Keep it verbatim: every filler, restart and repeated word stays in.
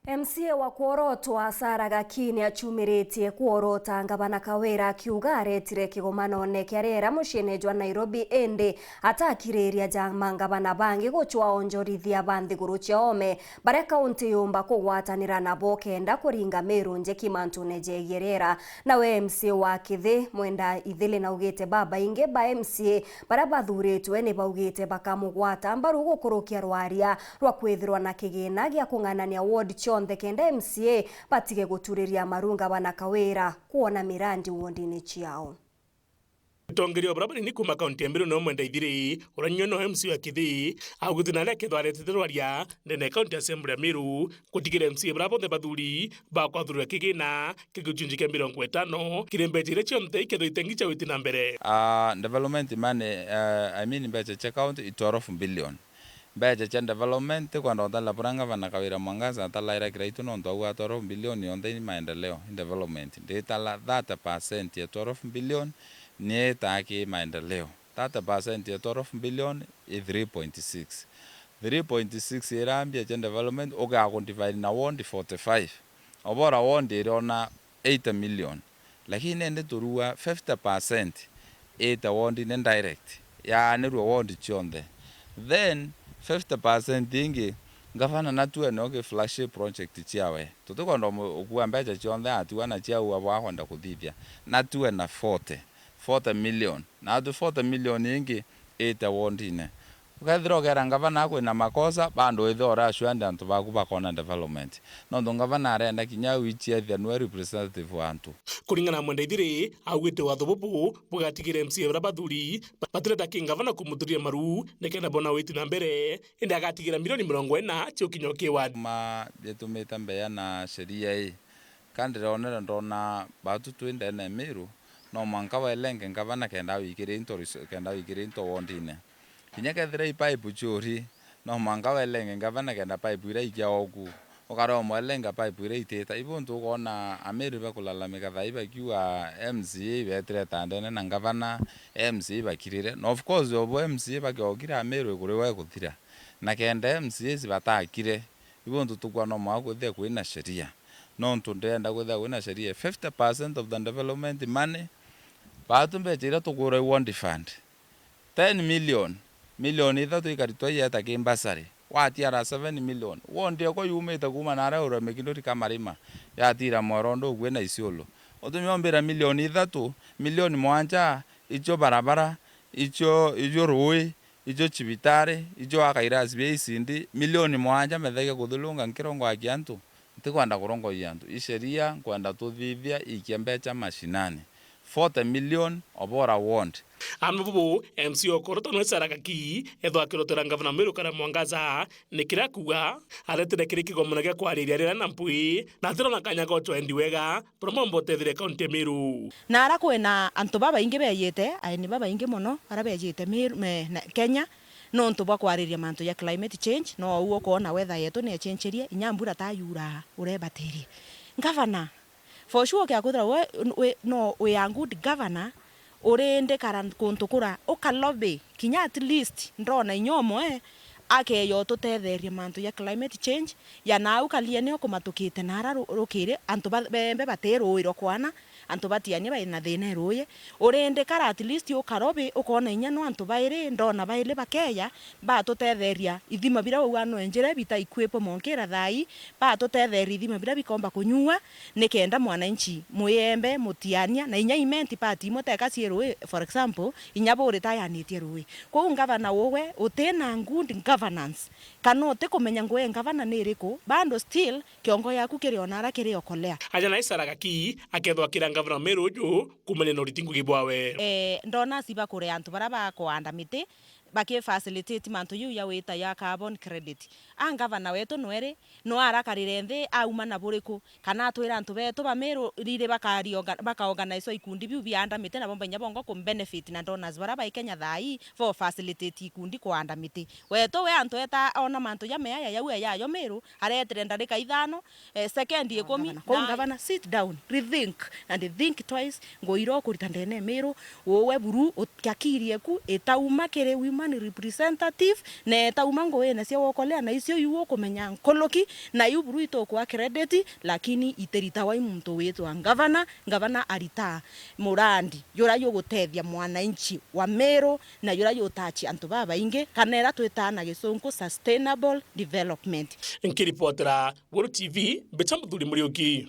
M C A wa kworotwa Sarah Gaki ni achumiritie kworota Ngavana Kawira akiuga aretire kigomanone kia riera muciine jwa Nairobi, indi atakiriria ja mangavana bangi gucwa onjorithia ba nthiguru cia oome baria kaunti yumba kugwatanira nabo kenda kuringa Meru njeki mantune jegie riera. Nawe M C A wa Kithi Mwenda Ithili naugite babaingi ba M C A baria bathuritwe ni baugite bakamugwata mbaru gukurukia rwaria rwa kwithirwa na kigina gia kung'anania ward cionthe kenda M C A batige guturiria maru Ngavana Kawira kwona mirandi wondine ciao. Atongeria o baria banini kuuma kaunti ya Meru nio Mwenda Ithiri, uria nio no M C A wa Kithi, augite nari akethwa aretete rwaria ndene ya County Assembly ya Meru, gutigira M C A baria bonthe bathuri bakwathurira kigina kia gicunji kia mirongo itano kiri mbeca iria cionthe ikethwa itengi cia witi na mbere. Ah, development money, ah, I mean mbeca cia county i twelve billion. Mbeca cia development, tikwenda gutala buria Ngavana Kawira Mwangaza atalaira Kiraitu, nontu au a twelve billion yonthe i maendeleo, i development. Nditala thirty percent ya twelve billion ni itaa ki maendeleo. Thirty percent ya twelve billion i three point six. Three point six iria mbia cia development, ugaa ku divide na ward forty-five. Obora ward iriona eighty million. Lakini indi turua fifty percent ita ward-ini direct, yaanirua ward cionthe. Then fifty percent ingi, ngavana natue nio ki flagship project ciawe. Tutikwenda umu-, ukua mbeca cionthe atua na ciaua bwa kwenda kuthithia. Natue na forty, forty million. Na atue forty million ingi ite ward-ini. Ukethira ukeera ngavana kwina makosa, bado withire uri assured antu baku bakona development. Nontu ngavana arenda kinya au ichiethia niwe representative wa antu. Kuringana na Mwenda Ithiri, augite watho bubu bugatigira M C A baria bathuri batireta ki ngavana kumuturiria maru nikenda bona witi na mbere, indi agatigira milioni mirongo ina cia ukinya uki ward. Ma bitumite mbeya na sheria ii, ka ndironere ndona batu twi ndene ya Meru, no mwanka welenge ngavana kenda wikiria into ris-, kenda wikiria into ward-ini. Kinya kethira i pipe ciuri, no mwanka welenge ngavana kenda pipe iria ikia oku. Ukara umwelenga pipe iria itita. Ibu untu ukoona Ameru bakulalamika thaa ii bakiuga M C A ibetire ta ndene na ngavana, M C A bakirire. Na of course, obo M C A bakiokire Ameru ikuriwa ikuthira. Na kenda M C As batakire, ibu untu tukua no mwanka kwithia kwina sheria. Nontu ndenda kwithia kwina sheria. Fifty percent of the development money, batu mbecha iria tukura i ward fund, ten million, milioni ithatu ikaritwa ieta ki bursary. Watiara seven million. Ward yako yumite kuuma naria ura Mikinduri Kamarima, yatira Mwerondo ukue na Isiolo. Utumi ombira milioni ithatu, milioni mwanja, icio barabara, icio, icio rui, icio cibitari, icio aka irasi bia icindi, milioni mwanja methege kuthulunga nkirongo aki antu. Ntikwenda kurongoia antu. I sheria nkwenda tuthithia iikia mbecha mashinani. Forty million Obora ward. Ana bubu, M C A Okoroto no Sarah Gaki, ethwa akirotera ngavana Meru Kawira Mwangaza, ni kiria akuuga, aretire kiri kigomano gia kwariria riria na mpwi, na atirona kanya ga ucwendi wega, buria bumba utethire kaunti ya Meru. Na ara kwina antu babaingi bejite, aeni babaingi mono, ara bejite Meru, me, na Kenya, nontu bwa kwariria mantu ja climate change, no uu ukoona weather yetu ni echencherie, inya mbura ta yuraa, urebatirie. Ngavana, for sure, ukiakwithira we, we, no, we are good governor, urindikara kuntu kura, uka lobby, kinya at least, ndona inya umwe, akeya ututetherie mantu ja climate change, ya nau kalia nio kumatukite nara ru-, rukiri, antu ba, bembe batiruirwa kwana, antu batiania bai na thina iruuyi. Urindikara at least ukarobi, ukoona inya no antu bairi, ndona bairi bakeya, batutetheria ithima biria uu anwenjire bita equip monkira thaa ii, batutetheria ithima biria bikomba kunyua, nikenda mwananchi, muyembe, mutiania, na inya imenti part imwe teka cii ruui, for example, inya buri tayanitie ruui. Kwou ngavana uwe utina good governance, kana utikumenya ngugi ya ngavana ni iriku, bado still kiongo yaku kiri o nara kiri okolea. Aja na Sarah Gaki akethwa akira ngavana Meru uju kumania na uriti ngugi bwawe. Eh, ndona aciba kure antu baria bakuanda miti, baki facilitate mantu juu ja wita ya carbon credit. A ngavana wetu nweri, no arakarire nthi auma na buriku, kana atwira antu betu ba Meru riri bakari orga-, baka organize ikundi biu bianda miti, nabo bainya bongo ku benefit na donors baria bai Kenya thaa ii, bo facilitate ikundi kuanda miti. Wetu we antu eta ona mantu ja meaya jau ejayo Meru, aretire ndarika ithano, eh, second ikumi. Ngavana, kwou na ngavana, sit down, rethink and think twice, ngugi iria ukurita ndene ya Meru, uwe buru, ut-, akiri eku itauma kiri wima. ni representative, na etauma nguine cia wokolea, na icio iu ukumenya nkuruki, na iu buru itukwa credit, lakini itiritagwa i muntu witwa ngavana, ngavana aritaa murandi jura jugutethia mwananchi wa Meru, na jura jutouch antu babaingi, kana ira twitaa na gisunku sustainable development. Nkiripotera Weru T V, mbita Muthuri Muriuki.